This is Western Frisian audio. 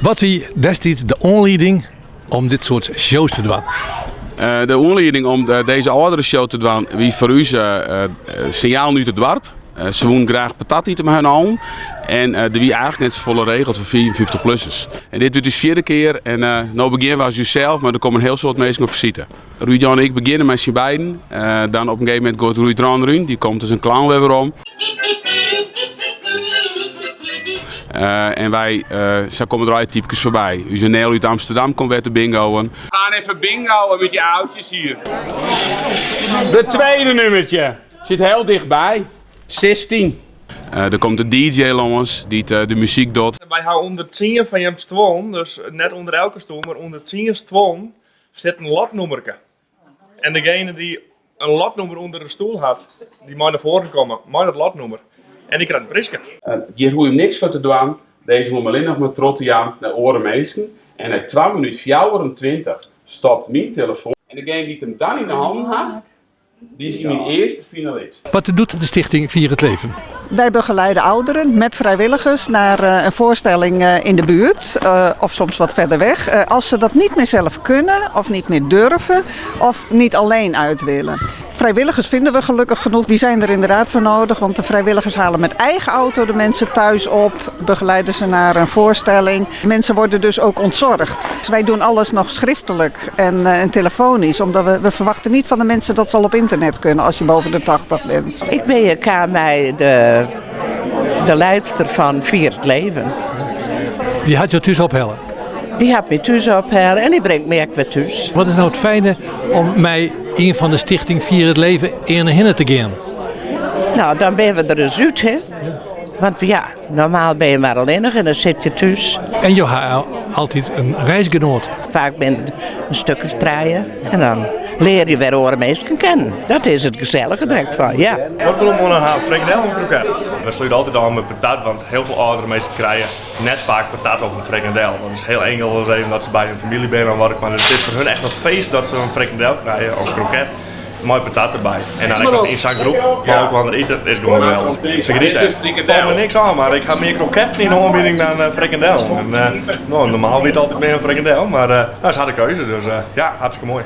Wat wie destiids de oanlieding om dit soart shows te dwaan? De oanlieding om dizze âldereshow te dwaan wie foar ús sinjalen út it doarp. Se woenen graach patat ite mei harren allen en der wie eigentlik net safolle regeld foar 55 plussers. En dit wurdt ús fjirde kear en no begjinne we as ússels, mar der komme in hiel soad minsken op besite. Ruud Jan en ik begjinne mei syn beiden. Dan op in gegeven momint goait Ruud Ran deryn, dy komt as in clown wer werom. En wy, sa komme der allegear typkes foarby. Us Nel út Amsterdam komt wer te bingoen. We gaan even bingoen met die oudjes hier. De tweede nummertje zit heel dichtbij. 16. Der komt in DJ lâns dy't de muzyk docht. Wy ha ûnder tsien fan jim stuollen, dus net ûnder elke stoel, mar ûnder tsien stuollen sit in lotnûmerke. En degene dy't in lotnûmer ûnder de stoel hat, dy mei nei foaren komme mei dat lotnûmer en dy krijt in pryske. Hjir hoege je niks foar te dwaan, dizze hoege allinnich mar troch te jaan nei oare minsken. En nei 2 minút 24 stopt myn telefoan. En degene dy't him dan yn de hannen hat, dy is myn earste finalist. Wat doet de stichting Vier het Leven? Wij begeleiden ouderen met vrijwilligers naar een voorstelling in de buurt of soms wat verder weg. Als ze dat niet meer zelf kunnen of niet meer durven of niet alleen uit willen. Vrijwilligers vinden we gelukkig genoeg, die zijn er inderdaad voor nodig. Want de vrijwilligers halen met eigen auto de mensen thuis op, begeleiden ze naar een voorstelling. Mensen worden dus ook ontzorgd. Dus wij doen alles nog schriftelijk en telefonisch, omdat we verwachten niet van de mensen dat ze al op internet kunnen als je boven de 80 bent. Ik ben hjir kaam mei de leidster fan Vier het Leven. Dy hat jo thús ophelle? Dy hat my thús ophelle en dy bringt my ek wer thús. Wat is no it fijne om mei ien fan de stichting Vier het Leven earne hinne te gean? No, dan binne we der ris út, hè. Want ja, normaal bin je mar allinnich en dan sit je thús. En jo ha altyd in reisgenoat? Faak binne it in stuk as trije en dan lear je wer oare minsken kennen. Dat is it gesellige der ek fan, ja. Wat wol moarn ha? Frikandel of kroket? We slute altyd ôf mei patat, want hiel folle âldere minsken krije net faak patat of in frikandel. Dat is hiel inkeld even dat se by hun famylje binne of wat ek, mar it is foar hun echt in feest dat se in frikandel krije of kroket mei patat derby. En dan ek noch yn sa'n groep mei elkoar ite, is gewoan geweldich. Se geniete echt. Falt my niks ôf, mar ik ha mear kroketten yn de oanbieding dan frikandellen. En, no, normaal wie it altyd mear in frikandel, mar no, se ha de keuze, dus ja, hartstikke moai.